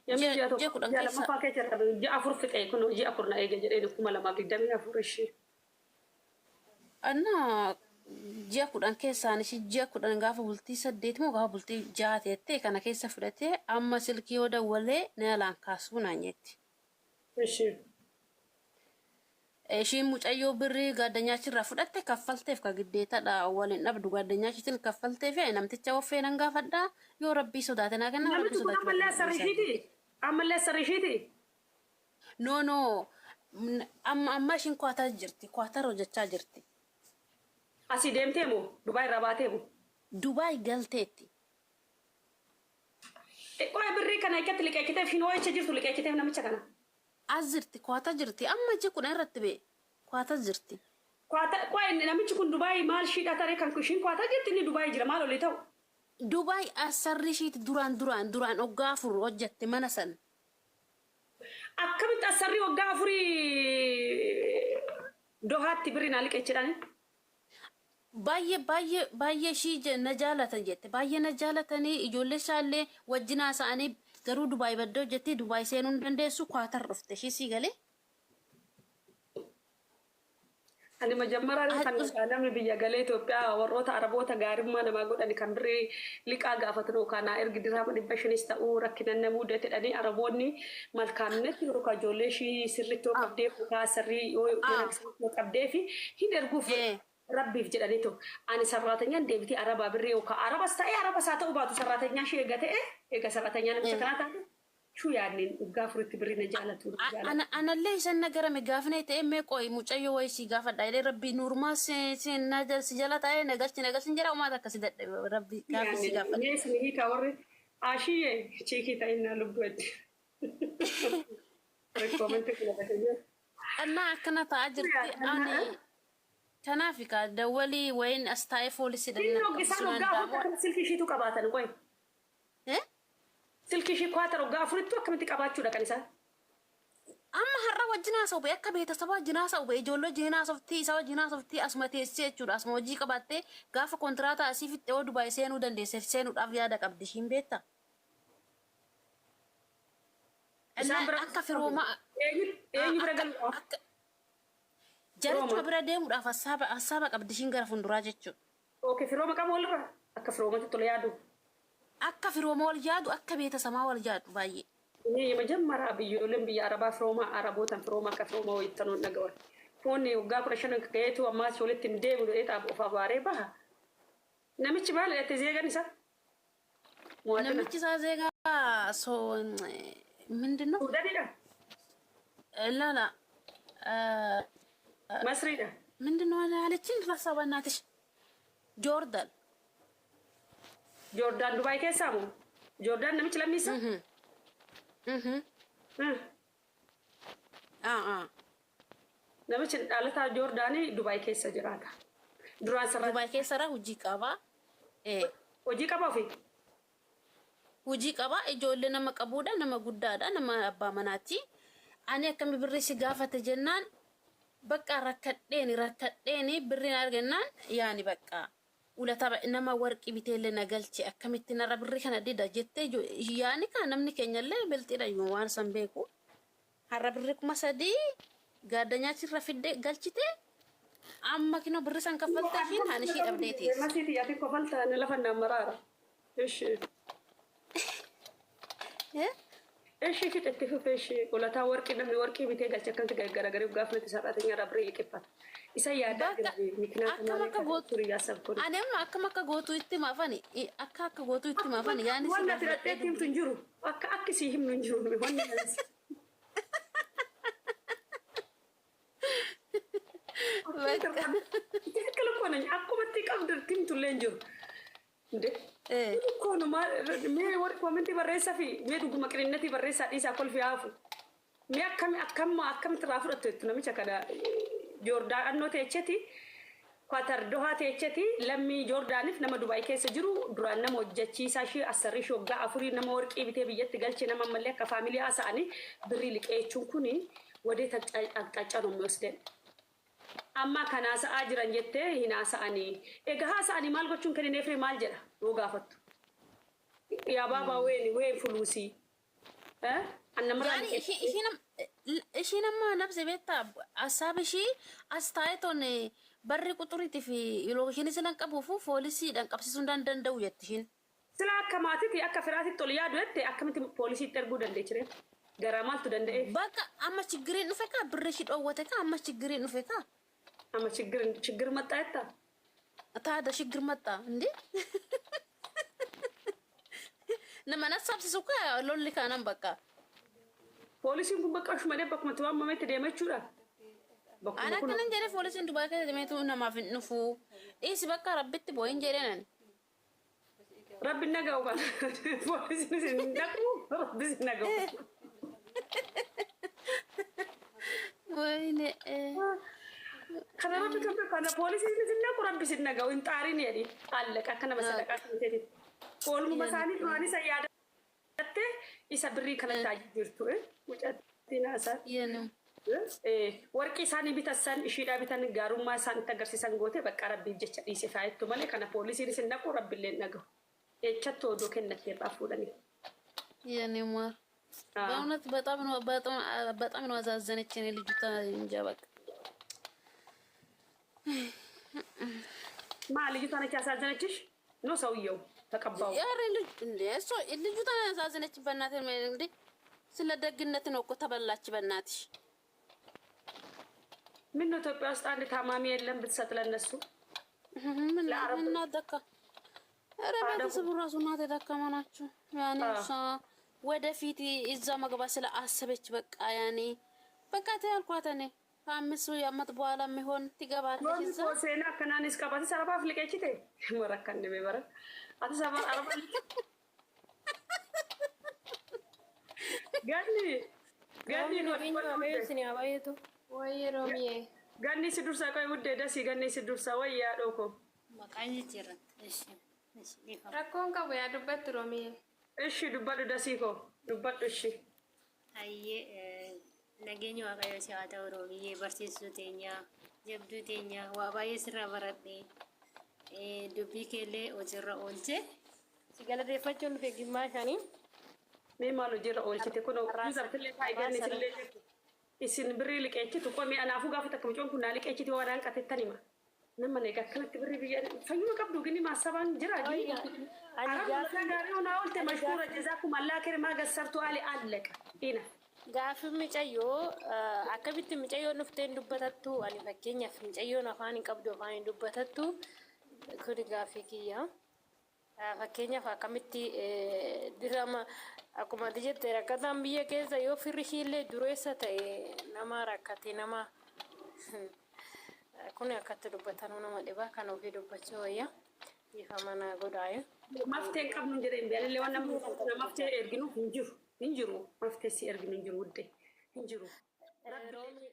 Namni Ji'a ji'a ji'a tokko 10 ji'a keessa lammaffaa keessa jira. Ji'a 4 fixee kun ji'a 4 na eega jedheen 2024 ishee. Anna ji'a 10 keessaan ishii ji'a 10 gaafa bultii 8 moo gaafa bultii 6 teettee kana keessa fudhatee amma silkii yoo dawwalee na yalaan kaasuu naan jetti. Ishi. Ishiin mucayyoo birrii gaaddanyaachirraa fudhatte kaffalteef ka giddeetadha wal hin dhabdu gaaddanyaashiitiin kaffalteef namticha waffee nan gaafadha yoo rabbii sodaate naa kenna rabbii Namichi kun sodaachuu ammallee baate assarri dhiisaa ishiiti? jetti. Ammallee assarri ishiiti? No no amma amma ishiin kwaatar jirti kwaatar hojjechaa jirti. Asii deemtee moo? Dubaay irraa baatee moo? Dubaay galteetti. Qoy birrii kana eekkatti liqeechiteef ishiin hoo echa jirtu liqeechiteef namicha kana? As jirti kwaatar jirti amma ji'a 10 irratti bee kwaatar jirti. Kwaata qoy namichi kun Dubaay maal ishiidha taree kan ishiin kwaatar jirti inni Dubaay jira maal olii ta'u? Dubaay assarri ishiiti duraan duraan duraan oggaa 4 hojjatte mana san. Akkamitti assarrii waggaa afurii Dohaatti birri naa liqeechidhani? Baay'ee baay'ee baay'ee ishii je- na jaalatan jette baay'ee na jaalatanii ijoollee isaallee wajjin haasa'anii garuu Dubaay baddee hojjetti Dubaay seenuu hin dandeessu Kwaatar dhufte ishii sii galee. Ani majammaraa kan namni biyya galee Itoophiyaa warroota Araboota gaarimmaa namaa godhani kan birrii liqaa gaafatan yookaan naa ergi dirhama 500s ta'uu rakkinan na mudate jedhanii Araboonni malkaamnetti yookaan ijoollee ishii sirriitti yoo qabdee yookaan sirrii yoo mana yoo qabdee fi hin erguuf rabbiif jedhaniitu ani sarraatanyaan deebitii Arabaa birrii yookaan Arabas ta'ee Arabas haa ta'uu baatu sarraatanyaa ishee eega ta'e eega sarraatanyaa namicha kanaa taate Shuu yaadneen waggaa afuritti birri na jaalatu na jaalatu. Ana anallee isan na garame gaafnee ta'ee mee qoy mucayyoo wayii sii gaafadha jedhee rabbi nuurumaa si si na jal si jala taa'ee na galchi na galchi jedha umaa takka si dadhabe rabbi gaaffii si Yaadneen gaafadha. mee isin hiikaa warri Ashiye chiikii ta'innaa lubbuu etti. Rekoomenti kuna bakka Annaa akkana ta'aa jirti ani kanaafi kaa dawwalii wayin as taa'ee foolisiidha Inni na isaan qabsiisuu waggaa afur danda'amu. akkamitti silkii ishiitu qabaatan qoy. Eh? Silkii ishii kwaatar waggaa afurittuu akkamitti qabaachuu dhaqan isaan? Amma har'a wajjin haasa'u ba'e akka beetasaba wajjin haasa'u ba'e ijoollee wajjin haasoftii isa wajjin haasoftii asuma teessee jechuudha asuma hojii qabaattee gaafa kontiraataa asii fixxe yoo Dubaay seenuu dandeesse seenuudhaaf yaada qabdi ishiin beektaa. Isaan bira Akka firooma eenyu eenyu bira akka galuudhaaf? akka jarichuma Firooma. bira deemuudhaaf hassaaba hassaaba qabdi ishiin gara fuulduraa jechuudha. Ok firooma qabu walirra? Akka firoomatti tola yaadu? Akka firooma wal yaadu akka beetasamaa wal yaadu baay'ee. Ini yemajammaraa biyyooleen biyya arabaa firooma arabootan firooma akka firooma wayittanuun dhagawan. Foonni waggaa 15 gaheetu ammaas walitti hin deebinu jedhee xaaf of abaaree baha. Namichi maal jedhate zeegan isaa? Muwaaxina. Namichi isaa zeegaa so ምንድን ነው Suudanidha? ላላ Masriidha? ምንድን ነው አለችኝ። ረሳሁ በእናትሽ። ጆርዳን Joordaan Dubaay keessaa moo? Joordaan namichi lammii isaa? Namichi dhalataa Joordaanii Dubaay keessa jiraata. Duraan sarara Dubaay keessara hojii qaba. Hojii qaba ofii? Hojii qaba. Ijoollee nama qabuudha. Nama guddaadha. Nama abbaa manaati. Ani akkami birrii si gaafate jennaan bakka rakkadheeni rakkadheeni birriin argannaan yaani bakka ulata nama warqii biteellee na galche akkamitti narra birrii kana dida jettee yaani kaa namni keenyallee bilxiidha yoo waan san beeku har'a birrii 3000 gaaddanyaachirra fidde galchite amma kinoo birrii san kaffaltee ishiin ani ishii dhabdee teessi. Masiiti ati kofalta na lafa na maraara. Ishi. Ishi fixe itti fufe ishi ulataa warqii namni warqii bitee galche akkamti garagaree gaafa nuti sarraatanya irraa birrii liqeeffata. Isa yaadaa Bakka jira mikinaata akkam maalee akka kan gootu turi yaasabkun. ani amma akkam akka gootu itti maafani akka akka gootu itti maafani yaani Wanni sirraa ati fudhadhee dhaqxee himtu dubbii. hin jiru. Akka akki sii himnu hin jiru. Wanni Bakka. ትክክል እኮ ነኝ። Akkumatti qabdu himtu illee hin jiru. Nde እኮ ነው mee warri koomentii barreessaa fi mee dhuguma qininnatii barreessaa dhiisaa kolfi haafu. Mee akkami akkam akkamitti irraa fudhattu jettu namicha kana Joordaan annoo teecheti Qatar Dohaa teecheti lammii Joordaaniif nama Dubaay keessa jiru duraan nama hojjechiisaa ishee assarrii ishee waggaa afurii nama warqii bitee biyyatti galche nama ammallee akka faamilii haasa'anii birrii liqeechuun kuni ወዴት አቅጣጫ ነው የሚወስደን? Amma kan haasa'aa jiran jettee hin haasa'anii. Egaa haasa'anii maal gochuun kennineef maal jedha yoo gaafattu. Yaa baabaa ween ween fuluusii. An namarraa Yaani liqeeffadhee. ishiin amma nabse beektaa hasaab ishii as taa'ee toon barri quxuriitii fi lookishinii silan qabuufu poolisiidhaan qabsiisuu hin danda'u jetti ishiin. Sila akka maatiitti akka firaatitti ol yaadu jette akkamitti poolisiitti erguu dandeechi ree? Garaa maaltu danda'e? Bakka amma chiggiriin dhufe kaa birri ishii dhoowwate kaa amma chiggiriin dhufe kaa. Amma chiggir chiggir maxxaa jettaa? Taada shiggir maxxaa indi nama nassaabsisu kaa lolli kaanan bakka. Poolisiin kun bakka oshuma bakkuma itti waamametti deema jechuudha. Bakkuma Ana kun akkanan jedhe poolisiin Dubaay keessa deemeetu namaaf hin dhufu. Dhiisi bakka rabbitti boo'in jedheen ani. Rabbi naga'u kan poolisiin isin hin dhaqu rabbi isin naga'u. Wayne. Kana rabbi kan kana poolisiin isin dhaqu rabbi isin naga'u hin xaarin jedhi allaqa akka nama sadaqaa kan ta'e. Oolmuma isaanii duraanii isa yaadatte isa birrii kanatti haa jirtu. Mucattiin haasaa. Yenu. Warqii isaanii bitassan ishiidhaa bitan gaarummaa isaan itti agarsiisan goote bakka rabbiif jecha dhiise faayettu malee kana poolisiin isin dhaqu rabbiillee hin dhagahu. Echatti oduu kennattee irraa fuudhanii. የኔ ማር በእውነት በጣም ነው በጣም በጣም ነው አዛዘነች። እኔ ልጅቷ እንጃ በቃ። ማ ልጅቷ ነች ያሳዘነችሽ? ነው ሰውየው ተቀባው? ኧረ ልጅ እንዴ እሷ ልጅቷ ያሳዘነች። በእናትህ እንዴ ስለ ደግነት ነው እኮ ተበላች። በእናትሽ። ምን ነው ኢትዮጵያ ውስጥ አንድ ታማሚ የለም ብትሰጥ ለነሱ? ምን ለአረብ እና ደካ ኧረ ቤተሰቡ ራሱ እናት የደከመ ናቸው። ያኔ እሷ ወደፊት እዛ መግባት ስለ አሰበች በቃ ያኔ በቃ ተያልኳት እኔ ከአምስት ዓመት በኋላ የሚሆን ትገባለች እዛ። Seenaa akkanaanis qaba. Atis arabaaf liqeechite? Marakkanne bara. Atis araba ganni ganni Waaqayyo isin haa baay'atu. Wayii Roomiyee. Ganni si dursa qoy wuddee dasii ganni si dursa wayyaa dhooko. Maqaan jijjiirratti. Ishi. Ishi dhiifama. Rakkoon qabu yaa dubbattu Roomiyee. Ishi dubbadhu dasii koo dubbadhu ishi. Hayyee nageenya Waaqayyo si haa ta'u Roomiyyee barsiistuu teenya jabduu teenya waa baay'ee sirraa baradhe dubbii keellee hojiirra oolche. Si galateeffachuun dhufe gimmaa shanii. Mee maal hojiirra oolchite kun zabtillee taa'i ganni isinillee jirtu. Isin birrii liqeechitu qomi anaafuu gaafa takka mucoon kun naa liqeechiti waan hanqatettan hima. Nama egaa akkanatti birrii biyya fayyuma qabdu gini maasabaan jira gini. Ani Arabni gaarii onaa oolte mashkuura jazaakum allaa kere maa gassartu ali allaqa. Ina. Gaafi micayyoo akkamitti micayyoon dhuftee hin dubbatattu? Ani fakkeenyaaf micayyoon afaan hin qabdu afaan hin dubbatattu kun gaaffii kiyya. Fakkeenyaaf akkamitti dirama akkuma ati jette rakkataan biyya keessa yoo firri ishiillee dureessa ta'e nama rakkate nama kun akkatti dubbatanuu nama dhiba kan ofii dubbachuu wayya dhiifama naa godhaayo. Maftee hin qabnu jedheen biyyaallee waan namni maftee erginu hin jiru. Hin jiru. Maftee si erginu hin jiru wuddee. Hin jiru. Roomii